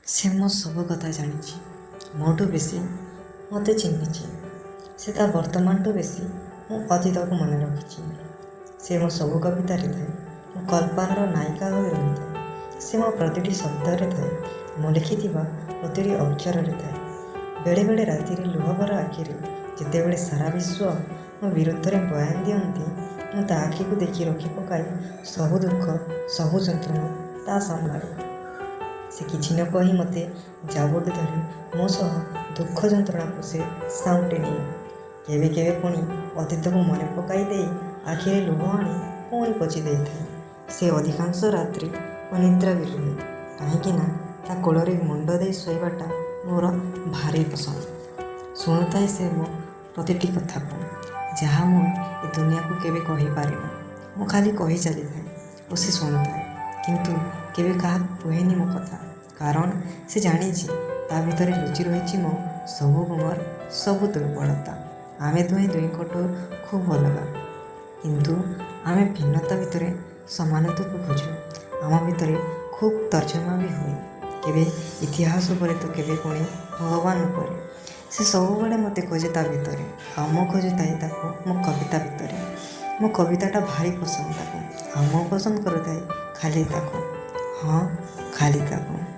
ସେ ମୋ ସବୁ କଥା ଜାଣିଛି, ମୋଠୁ ବେଶୀ ମୋତେ ଚିହ୍ନିଛି। ସେ ତା ବର୍ତ୍ତମାନଠୁ ବେଶୀ ମୋ ଅତୀତକୁ ମନେ ରଖିଛି। ସେ ମୋ ସବୁ କବିତାରେ ଥାଏ, ମୋ କଳ୍ପନାର ନାୟିକା ହୋଇ ରହିଥାଏ। ସେ ମୋ ପ୍ରତିଟି ଶବ୍ଦରେ ଥାଏ, ମୁଁ ଲେଖିଥିବା ପ୍ରତିଟି ଅକ୍ଷରରେ ଥାଏ। ବେଳେବେଳେ ରାତିରେ ଲୁହଭରା ଆଖିରେ ଯେତେବେଳେ ସାରା ବିଶ୍ୱ ମୋ ବିରୁଦ୍ଧରେ ବୟାନ ଦିଅନ୍ତି, ମୁଁ ତା ଆଖିକୁ ଦେଖି ରଖି ପକାଏ ସବୁ ଦୁଃଖ, ସବୁ ଯନ୍ତ୍ରଣା ତା ସାମ୍ନାରେ। ସେ କିଛି ନ କହି ମୋତେ ଜାବୁଡ଼ି ଧରି ମୋ ସହ ଦୁଃଖ ଯନ୍ତ୍ରଣାକୁ ସେ ସାଉଁଟି ନିଏ। କେବେ କେବେ ପୁଣି ଅତୀତକୁ ମନେ ପକାଇ ଦେଇ ଆଖିରେ ଲୁହ ଆଣି ପୁଣି ପୋଛି ଦେଇଥାଏ। ସେ ଅଧିକାଂଶ ରାତ୍ରି ଅନିଦ୍ରା ବି ରୁହେ, କାହିଁକିନା ତା କୋଳରେ ମୁଣ୍ଡ ଦେଇ ଶୋଇବାଟା ମୋର ଭାରି ପସନ୍ଦ। ଶୁଣୁଥାଏ ସେ ମୋ ପ୍ରତିଟି କଥାକୁ, ଯାହା ମୁଁ ଏ ଦୁନିଆକୁ କେବେ କହିପାରେନା। ମୁଁ ଖାଲି କହି ଚାଲିଥାଏ ଓ ସେ ଶୁଣୁଥାଏ, କିନ୍ତୁ କେବେ କାହାକୁ କୁହେନି ମୋ କଥା। କାରଣ ସେ ଜାଣିଛି ତା ଭିତରେ ଲୁଚି ରହିଛି ମୋ ସବୁ ଗୁମର, ସବୁ ଦୁର୍ବଳତା। ଆମେ ଦୁହେଁ ଦୁହିଁଙ୍କଠୁ ଖୁବ୍ ଅଲଗା, କିନ୍ତୁ ଆମେ ଭିନ୍ନତା ଭିତରେ ସମାନତାକୁ ଖୋଜୁ। ଆମ ଭିତରେ ଖୁବ୍ ତର୍ଜମା ବି ହୁଏ, କେବେ ଇତିହାସ ଉପରେ ତ କେବେ ପୁଣି ଭଗବାନ ଉପରେ। ସେ ସବୁବେଳେ ମୋତେ ଖୋଜେ ତା ଭିତରେ, ଆଉ ମୁଁ ଖୋଜୁଥାଏ ତାକୁ ମୋ କବିତା ଭିତରେ। ମୋ କବିତାଟା ଭାରି ପସନ୍ଦ ତାକୁ, ଆଉ ମୁଁ ପସନ୍ଦ କରୁଥାଏ ଖାଲି ତାକୁ। ହଁ, ଖାଲି ତାକୁ।